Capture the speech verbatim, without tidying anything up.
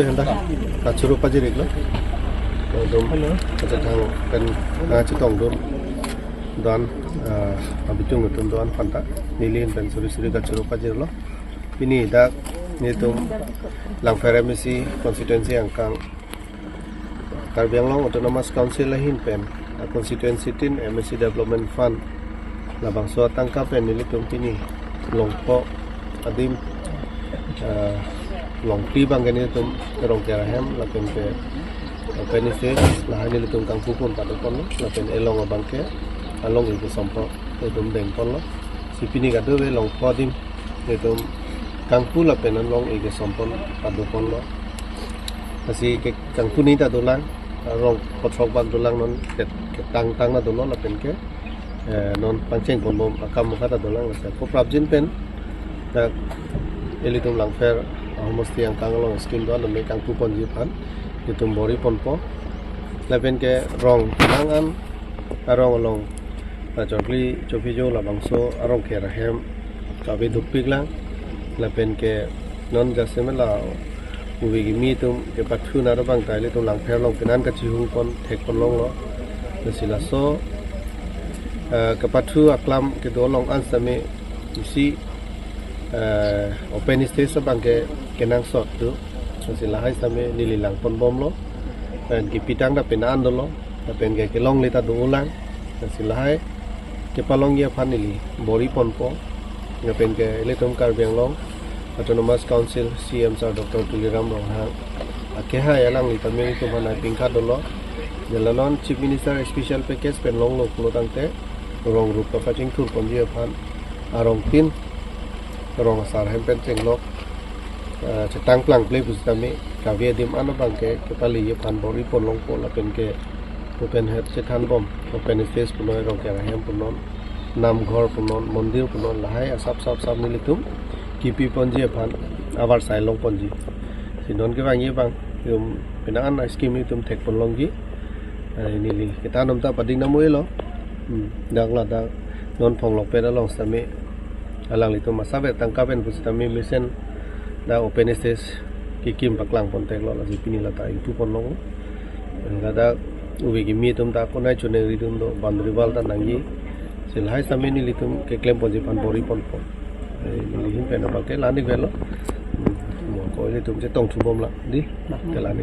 Handa kachoro pajir-iklo. Dum kachethang pen, ah, chetongdun do-an, ah, abitung atum do-an aphanta neli ahin pen suri suri kachoro pajirlo. Pini dak nelitum Langpher M A C constituency angkang Karbi Anglong Autonomous Council ahin pen, ah, constituency tin M A C Development Fund labangso atangka pen nelitum pini Longpho adim, ah, Longphli abangke nelitum Rongker ahem lapen ke open stage lahai nelitum kangpu pon padoponlo, lapen elong abangke along-ik kesompo nelitum dengponlo. Si pini kadokave Longpho adim nelitum kangpu lapen along-ik kesompo padoponlo. Lasi ke kangpu ni ta dolang, rong kothrok bak dolang, non ke, ketang tang ta dolo lapen ke, eh, non pangcheng ponbom akam mukha ta dolang. Lasi ako prapjin pen dak ilitum Langpher ahomosti angkang along scheme do-an tame kangpu ponji aphan nelitum bor-i ponpo. Lapen ke rong nang an arong along, ah, chokli chophijo labangso arong ker ahem kave dukpik lang. Lapen ke non jasemet la ove kimi atum kepathu naro abang ta ilitum Langpher along penan kachihung pon thek pon longlo. Lasi laso, eh, kepathu aklam kedo along an sitame isi, eh, open stage abangke kenangsot do. Lasi lahai sitame neli lang ponbomlo. Pen kipitang ta penan dolo. Lapen ke kelongle ta dolang. Lasi lahai kepalongji aphan neli bor-i ponpo. Lapen ke ilitum Karbi Anglong Autonomous Council C M sir Doctor Tuliram Ronghang akehai alangli tame ilitum aphan nangpingkhat dolo. Jalanon Chief Minister special package pen longlo pulo tangte rong rup kapachingthur ponji aphan arong tin rong asar ahem pen chenglok, eh, chetang plangple pusitame kave adim an abangke kepaleji aphan bor-i pon longpo lapen ke open het chethanbom, open stage punon, Rongker ahem punon, namghor punon, mondir punon, lahai asap sap sap nelitum kipi ponji aphan avarsai long ponji. Si non kevangji abang, itum penan an scheme itum thek pon longji. Eh, neli kethan atum ta pading nam oi-lo. Hmm, dak ladak non Phonglok pen along sitame alanglitum asap tangka pen pusitame mesen dak open stage kekim paklang pon theklo, lasi pini lata ingpu pon long. Ladak ove kimi atum ta konai choningri dun do, boundary wall ta nangji. Si lahai sitame nelitum keklem ponji aphan bor-i ponpo. Eh, neli ahin pen abangke la-an-ik avelo. Hmm, mo ko ilitum chetongthubom lang, dei. Ke la-an-ik.